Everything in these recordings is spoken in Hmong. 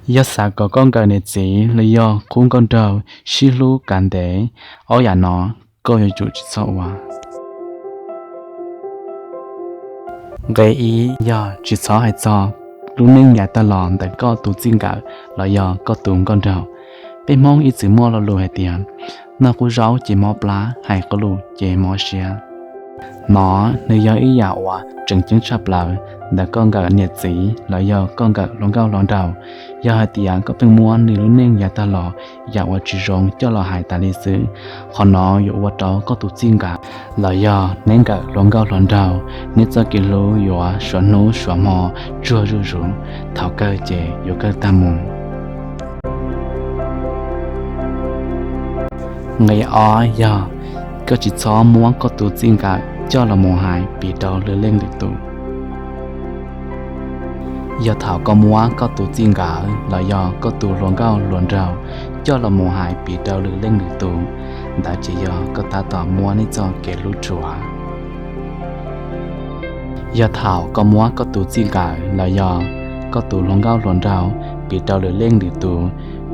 Yog xav kom koj nkawm niam txiv los yog qub nkauj nraug sib hlub kav ntev, ob yam no koj yuav tsum tsis txhob ua. Nqe ib yog tsis txhob hais txog lub neej yav tag los ntawm koj tus txij nkawm los yog koj tus nkauj nraug. Peb Hmoob ib txwm muaj lo lus hais tias, noj qub zaub ces mob plab, hais qub lus ces mob siab. No nws yog ib yam uas tseem ceeb tshaj plaws ntawm koj nkawm niam txiv los yog koj nkawm hluas nkauj hluas nraug. Yog hais tias koj pheej muab nws lub neej yav tag los yam uas tsis zoo coj los hais tas li xwb, qhov no yuav ua rau koj tus txij nkawm los yog neb nkawm hluas nkauj hluas nraug neb txoj kev hlub yuav suav hnub suav hmo tsuag zuj zus, thaum kawg ces yuav kawg tag mus. Nqe ob yog koj tsis txhob muab koj tus txij nkawm coj los mus hais piv rau lwm leej lwm tus. Yog thaum koj muab koj tus txij nkawm los yog koj tus hluas nkauj hluas nraug coj los mus hais piv rau lwm leej lwm tus, ntawd ces yog koj tab tom muab nej txoj kev hlub rhuav. Yog thaum koj muab koj tus txij nkawm los yog koj tus hluas nkauj hluas nraug piv rau lwm leej lwm tus,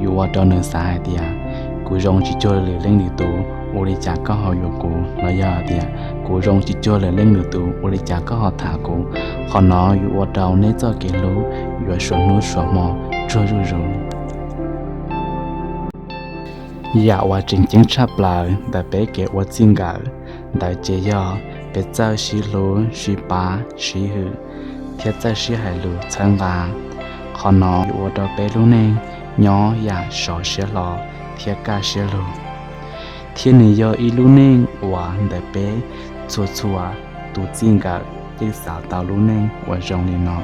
yuav ua rau nws xav hais tias, kuv zoo tsis cuag lwm leej lwm tus, ua li cas koj ho yuav kuv? Los yog tias, kuv zoo tsis cuag lwm leej lwm tus, ua li cas koj ho tham kuv? Qhov no yuav ua rau neb txoj kev hlub yuav suav hnub suav hmo tsuag zuj zus. Yam uas tseem ceeb tshaj plaws ntawm peb kev ua txij nkawm, ntawd ces yog peb txawj sib hlub sib pab sib hwm, thiab txawj sib hais lus txhawb nqa. Qhov no yuav ua rau peb lub neej nyob yam sov siab hlo thiab kaj siab lug. Thiab nws yog ib lub neej uas ntawm peb txhua txhua tus txij nkawm yeej xav tau lub neej uas zoo li no.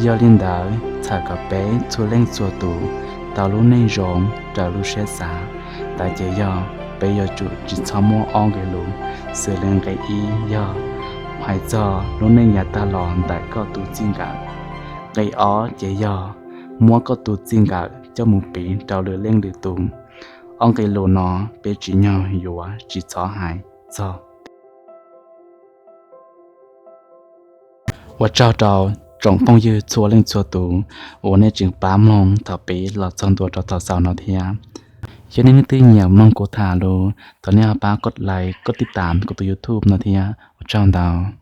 Yog li ntawd, txhawm kom peb txhua leej txhua tus tau lub neej zoo raws lub siab xav, ntawd ces yog peb yuav tsum tsis txhob muab ob nqe lus, xws li nqe ib yog hais txog lub neej yav tag los ntawm koj tus txij nkawm. Nqe ob ces yog muab koj tus txij nkawm coj mus piv rau lwm leej lwm tus. Ob nqe lus no peb tsim nyog yuav tsis txhob hais txog. Ua tsaug rau tsoom phooj ywg txhua leej txhua tus uas nej tseem pab mloog thaum pib los txog ntua rau thaum xaus no thiab. Yog nej leej twg nyiam mloog kuv tham lus, thov nej ho pab koj like koj tib tam kuv tus YouTube no thiab. Ua tsaug ntau.